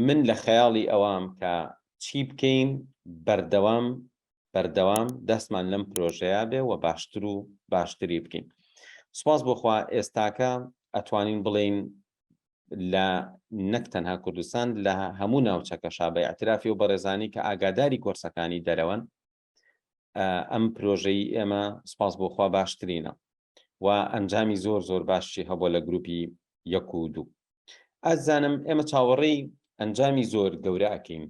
من لە خەیاڵی ئەوام کە چی بکەین بەردەوام بەردەوام دەستمان لەم پرۆژەیە بێ و باشتر و باشتری بکەین. سوپاس بۆ خوا ئێستاکە ئەتوانین بڵێین لە نەک تەنها کوردستان لە هەموو ناوچەکەشا بە ئیعترافی و بەڕێزانی کە ئاگاداری کۆرسەکانی دەرەوەن ئەم پرۆژەی ئێمە سوپاس بۆ خوا باشترینە و ئەنجامی زۆر زۆر باشی هەبووە لە گروپی یەک و دوو. ئازیزانم ئێمە چاوەڕێی ئەنجامی زۆر گەورە ئەکەین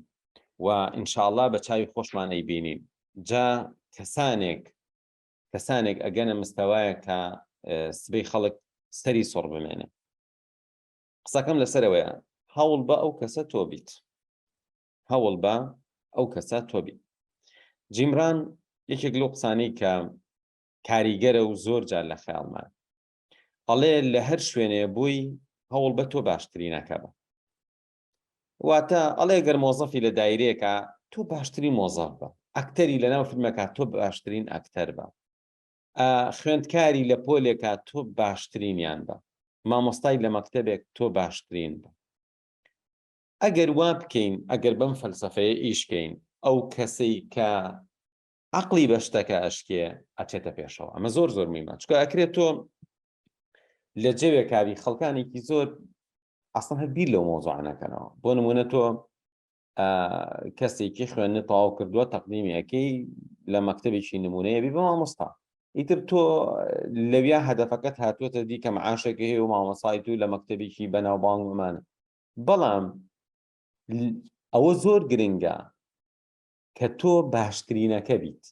و ئینشاءاللە بە چاوی خۆشمان ئەیبینین جا کەسانێک کەسانێک ئەگەنە مستەوایە کە سبەی خەڵک سەری سوڕ بمێنێ. قسەکەم لەسەرەوەیە هەوڵ بە ئەو کەسە تۆ بیت هەوڵ بە ئەو کەسە تۆ بیت. جیمران یەکێک لەو قسانەی کە کاریگەرە و زۆر جار لە خەیاڵمان ئەڵێ لە هەر شوێنێ بووی هەوڵ بە تۆ باشترینەکە بە. واتە ئەڵێ گەر مۆزەفی لە دایرەیەکا تۆ باشترین مۆزەف بە، ئەکتەری لەناو فیلمەکە تۆ باشترین ئەکتەر بە، خوێندکاری لە پۆلێکا تۆ باشترینیان بە، مامۆستای لە مەکتەبێک تۆ باشترین بە. ئەگەر وا بکەین، ئەگەر بەم فەلسەفەیە ئیش کەین، ئەو کەسەی کە عەقڵی بە شتەکە ئەشکێ ئەچێتە پێشەوە. ئەمە زۆر زۆر مهمە، چونکە ئەکرێت تۆ لە جەوێکابی خەڵکانێکی زۆر ئەسڵەن هەر بیر لەو مەوزوعە نەکەنەوە. بۆ نمونە تۆ کەسێکی خوێندنت تەواو کردووە، تەقدیمی ئەکەی لە مەکتەبێکی نمونەیە بی بە مامۆستا، ئیتر تۆ لەویا هەدەفەکەت هاتووەتە دی کە معاشێکی هەیە و مامۆستای تو لە مەکتەبێکی بەناوبانگ ئەمانە. بەڵام ئەوە زۆر گرنگە کە تۆ باشترینەکە بیت.